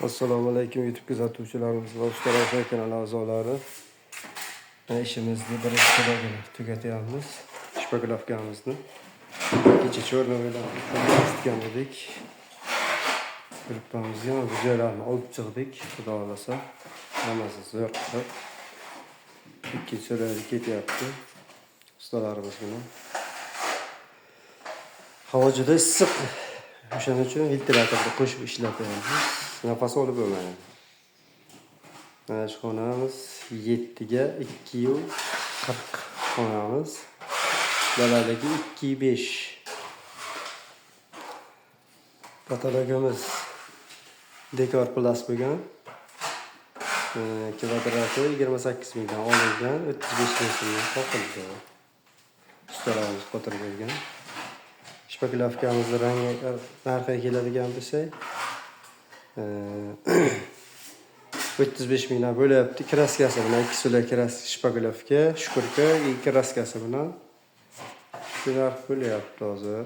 Assalomu alaykum YouTube kuzatuvchilarimiz va Ustalar kanali a'zolari. Ishimizni birinchi to'lagini tugatyapmiz. Shpaglovkamizni. Kecha chornovilar tutgan edik. Gruppamizga bu joylarni olib chiqdik. Xudo xohlasa hammasi zo'r qilib. Ikkinchi to'lagi ketyapti. Ustalarimiz bilan. Havo juda issiq. O'shaning uchun ventilyatorni qo'shib ishlatyapmiz. Nafas olib bo'lmaydi. Mana shu xonamiz 7 ga 2.40 xonamiz. Balandligi 2.5. Katalogimiz Dekor Plus bo'lgan. Kvadrati 28 mingdan olingan, 35 ming so'mdan qoqildi. Ustalarimiz qotirib bergan. Shpaklavkamizni rangi narxiga keladigan bo'lsak, 35 mingdan bo'lyapti. Kraskasi bilan 2 so'la shpaklavka, шкурка и kraskasi bilan shu narx bo'lyapti hozir.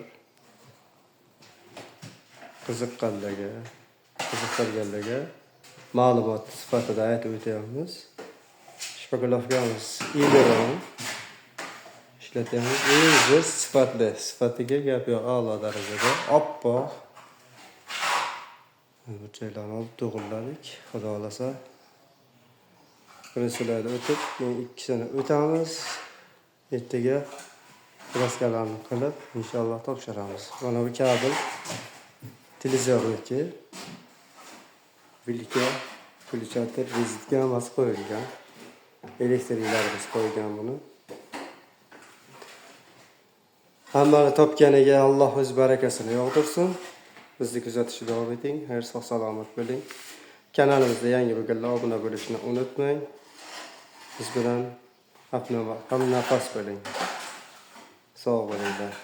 Qiziqqanlarga, qiziqtirganlarga ma'lumot sifatida aytib o'tyapmiz. Shpaklavkamiz Ileron ishlatyapmiz. Eng zo'r sifatli, sifatiga gap yo'q, a'lo darajada, oppoq. Bu joylarni olib to'g'irladik. Xudo xohlasa birinchi so'layni o'tib, keyin ikkisini o'tamiz. Ertaga kraskalarni qilib, inshaalloh topshiramiz. Mana bu kabel televizorniki. Vilka, включатель, rozetka hammasi qo'yilgan. Elektriklarimiz qo'ygan buni. Hammani topganiga Alloh o'z barakasini yog'dirsin. Bizni kuzatishda davom eting. Xayr, sog' salomat bo'ling. Kanalimizda yangi bo'lganlar obuna bo'lishni unutmang. Biz bilan hamnafas bo'ling. Sog' bo'linglar.